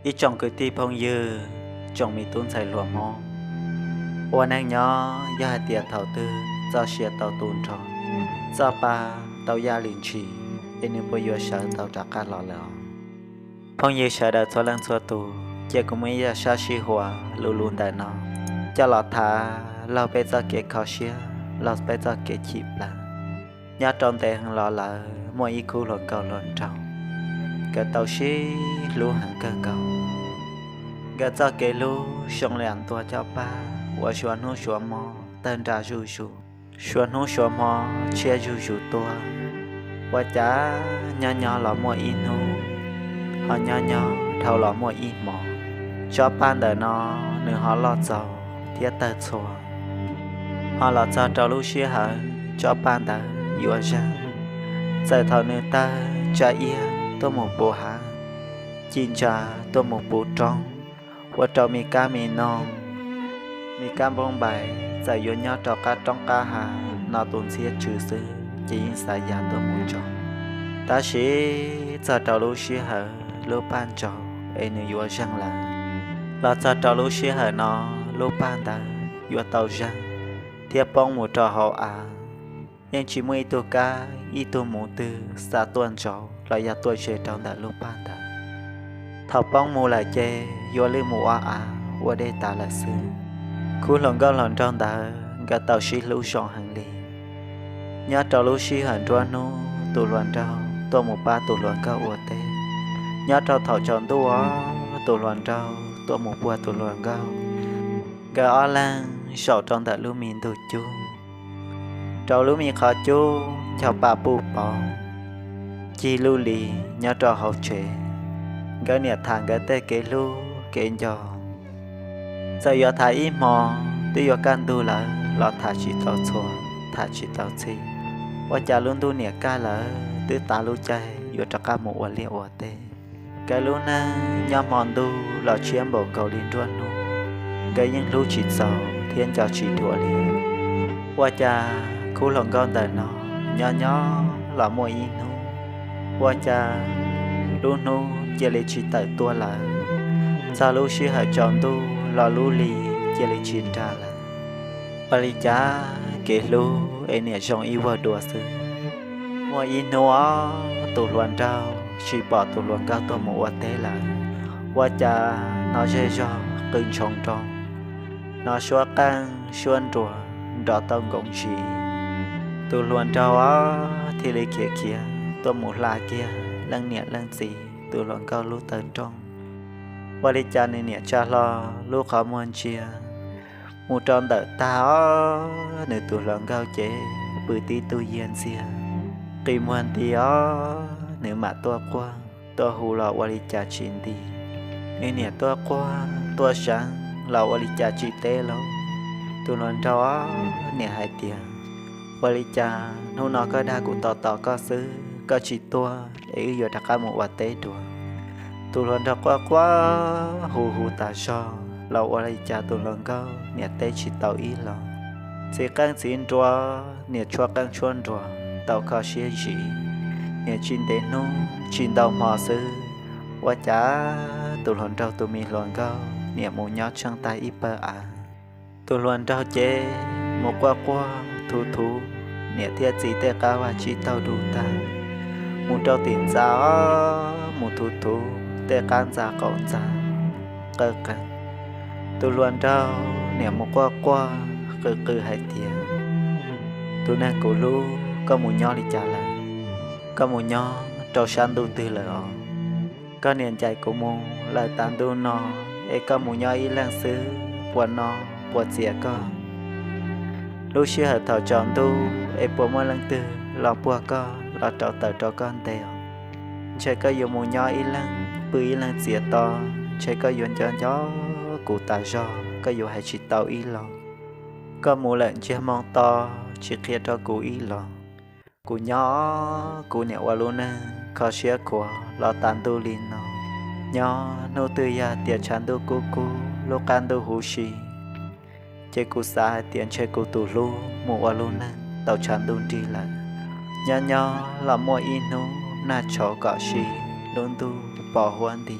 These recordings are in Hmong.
Ib tsoom kwv tij phooj ywg, tsoom me tub ntxhais hluas Hmoob, ua neej nyob yog hais tias thaum twg txoj sia tau tu nrho, txoj pa tau yaj li ntshis, es nws puas yuav sawv tau rov qab los lawm os? Phooj ywg sawv daws txhua leej txhua tus, cia kuv muab ib zaj sab sij huam luv luv ntawm no coj los tham laug peb txoj kev kho siab, laug peb txoj kev chim plab. Nyob rau ntev heev los lawm, muaj ib khub hluas nkauj hluas nraug, nkawd tau sib hlub heev kawg nkaus. Nkawd txoj kev hlub zoo li ntua cov paj uas suav hnub suav hmo tawg nra zuj zus, suav hnub suav hmo tshiab zuj zus tuaj. Ua cas nyob nyob los muaj ib hnub, ho nyob nyob dhau los muaj ib hmos, tsob paj ntawm no nws ho loj txaus thiab tawg txhua. Ho los txog rau lub sij hawm tsob paj ntawd yuav zeeg, txawm thaum nws tawg tsa iab tuaj mus puv hav, ci ntsa tuaj mus puv roob, ua rau me kab me noog, me kab npoob npais txawm yuav nyob rau qab roob qab hav no tus ntxhiab tsw xwb ces yeej xav ya tuaj mus ntsoov. Tab sis txog rau lub sij hawm lub paj ntsaus es nws yuav zeeg lawm. Los txog rau lub sij hawm no lub paj ntawd yuav tau zeeg thiab poob mus rau hauv av. Yeej tsis muaj ib tug kab ib tug muv twg xav tuaj ntsaum los yog tuaj ze rau ntawm lub paj ntawd. Thaum poob mus lawm ces yuav lwj mus ua av ua dej tas lawm xwb. Khub hluas nkauj hluas nraug ntawd nkawd tau sib hlub zoo heev li. Nyob rau lub sij hawm nruab hnub tus hluas nraug tuaj mus pab tus hluas nkauj ua teb. Nyob rau thaum tsaus ntuj os tus hluas nraug tuaj mus puag tus hluas nkauj. Nkawd ob leeg zaum rau ntawm lub me ntug cub, rau lub me qhov cub ncho paj puj pauv, cig lub li nyob rau hauv tsev. Nkawd niam tham nkawd tej kev hlub kev nco. Txawm yuav tham ib hmo twb yuav kaj ntug lawm los tham tsis tau txhua, tham tsis tau txhij. Ua cas lub ntuj niam kaj lawm twb tav lub caij yuav rov qab mus ua liaj ua teb. Nkawd lub neej nyob hmo ntuj los tshiab npaum nkaus li nruab hnub, nkawd yeej hlub tsis txaus thiab nco tsis dhuav li. Ua cas khub hluas nkauj ntawm no nyob nyob los muaj ib hnub, ua cas lub hnub cia li tsis tawm tuaj lawm. Txog lub sij hawm tsaus ntuj los lub li cia li tsis nra lawm. Ua li cas kev hlub es niam zoo ib vuag dua xwb. Muaj ib hnub os tus hluas nraug tsis pom tus hluas nkauj tuaj mus ua teb lawm. Ua cas hnov zej zog qw ntshoo nroo, hnov suab qeej suab nruas nrov tau nkoos zis. Tus hluas nraug os thiaj li khiav khiav tuaj mus hla kiag leej niam leej txiv tus hluas nkauj lub taw rooj. Ua li cas nws niam tsa hlo lub qhov muag ntsia mus rau ntawm tag os, nws tus hluas nkauj ces pw tib tug yiag ntxiag, qi muag nti os, nws mam tuaj quaj tuaj hu los ua li cas tsis nti. Nws niam tuaj quaj tuaj seev los ua li cas tsis teb los. Tus hluas nraug niam hais tias, ua li cas hnub no koj dag kuv tos tos koj xwb koj tsis tuaj es wb yuav rov qab mus ua teb dua. Tus hluas nraug quaj quaj hu hu tas zog los ua li cas tus hluas nkauj niam teb tsis tau ib los. Txiv qeej txiv nruas niam tshuab qeej tshuab nruas tau kho siab zis, niam tsis ntev hnub tsis ntau hmo xwb, ua cas tus hluas nraug tus me hluas nkauj niam mus nyob tsheej tag ib pawg av. Tus hluas nraug ces mus quaj quaj thuv thuv niam thiab txiv tej qab vaj tsib taug dub tag, mus rau tim ntxa os mus thuv thuv tej qab ntxa qaum ntxa qawj qees. Tus hluas nraug niam mus quaj quaj qw qw hais tias, tus neeg kuv hlub, koj mus nyob li cas lawm? Koj mus nyob rau sab ntuj twg lawm os? Koj niam ncaim kuv mus lawm tas ntuj no, es koj mus nyob ib leeg xwb puas no puas txias koj? Lub sij hawm thaum tsaus ntuj es puas muaj leej twg los puag koj los rauv taws rau koj ntes os? Ntshe koj yuav mus nyob ib leeg pw ib leeg txias to, ntshe koj yuav nco nco kuv tas zog koj yuav hais tsis tau ib los. Koj mus lawm ntsiag moo to tsis qhia rau kuv ib los. Kuv nyob, kuv niam ua lub neej kho siab khuav los tas ntuj li no. Nyob hnub twg yog tias tshav ntuj kub kub lub qab ntuj huv si, ces kuv xav hais tias ntshe kuv tus hlub mus ua lub neej tau tshav ntuj nrig lawm. Nyob nyob los muaj ib hnub nag tshauv kom si, lub ntuj pos huab nti,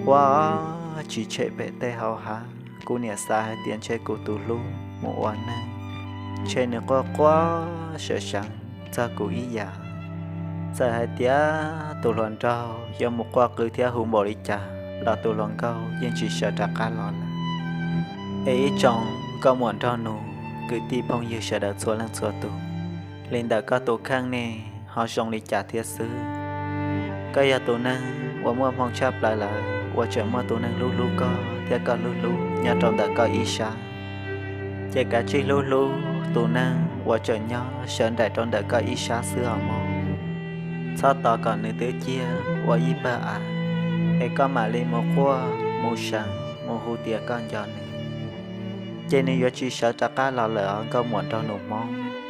Ua tsis tshem pem tej hauv hav, kuv niam xav hais tias ntshe kuv tus hlub mus ua neeg, ntshe nws quaj quaj sawv seev txog kuv ib yam. Txawm hais tias tus hluas nraug yuav mus quaj qw thiab hu npaum li cas los tus hluas nkauj yeej tsis sawv rov qab los lawm. Es ib tsoom nkauj muam nraug nus, kwv tij phooj ywg sawv daws txhua leej txhua tus, li ntawm koj tus kheej ne ho zoo li cas thiab xwb? Koj yog tus neeg uas muaj hmoo tshaj plaws lawm uas tseem muaj tus neeg hlub hlub koj thiab koj hlub hlub nyob rau ntawm koj ib sab. Ces kav tsij hlub hlub tus neeg uas tseem nyob sawv nraim rau ntawm koj ib sab xwb os mog. Txhob tos kom nws twb ciaj ua ib pawg av, es koj mam li mus quaj mus seev mus hu tias koj nco nws, ces nws yuav tsis sawv rov qab los lawm os nkauj muam nraug nus Hmoob.